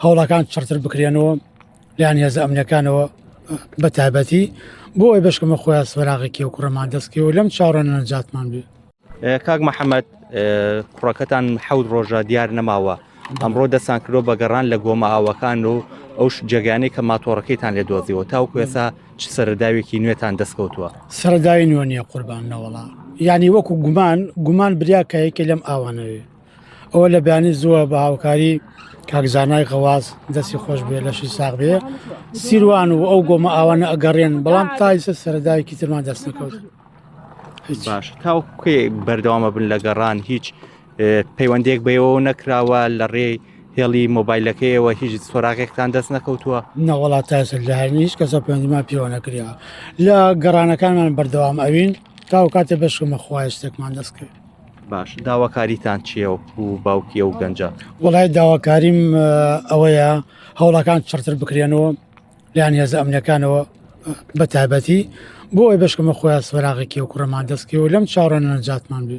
هەوڵەکان چڕتر بکرێنەوە لایەن هێزە ئەمنیەکانەوە بە تایبەتی بۆ ئەوەی بەشکەمە خۆیان سۆراغێکی و کوڕەمان دەستکەوە لەم چاوەڕێنە نەجاتمان بێ. کاک محەممەد کوڕەکەتان حەوت ڕۆژە دیار نەماوە ئەمڕۆ دەستان کردو بە گەڕان لە گۆمە ئاوەکان و ئەو جێگانەی کە ماتۆڕەکەیتان لێ دۆزیەوە تاوکو ئێستا چ سەرەداوێکی نوێتان دەستکەوتووە؟ سەرەداوی نوێ نییە قوربان نەوەڵا یعنی وەکو گومان گومان بریا کە یەکێ لەم ئاوانەوێ ئەوە لە بەیانی زووە بە هاوکاری کاک زانای غەواز دەستی خۆش بێ لەشی ساغ بێ سیروان و ئەو گۆمە ئاوانە ئەگەڕێن بەڵام تا ئیسە سەرەداوێکی ترمان دەست نەکەوت هیچ باش تاوەکو کەی بەردەوامە بن لە گەڕان هیچ پەیوەندێک بەیەوە نەکراوە لە ڕێی هێڵی مۆبایلەکەیەوە هیچ سۆراغێکتان دەست نەکەوتووە؟ نەوەڵا تا ئێستا لە هیچ کەسە پەیوەندیمان پێوە نەکریا لە گەڕانەکانمان بەردەوام ئەوین تاو کاتێ بەشکمە خوایە شتێکمان دەست کرد. باش داواکاریتان چییە و باوکی ئەو گەنجە؟ وڵای داواکاریم ئەوەیە هەوڵەکان چڕتر بکرێنەوە لایەن هێزە ئەمنیەکانەوە بە تایبەتی بۆ ئەوەی بەشکەمە خۆیان سۆراغێکی و کوڕەمان دەستکەوە لەم چاوەڕێنە نەجاتمان بێ.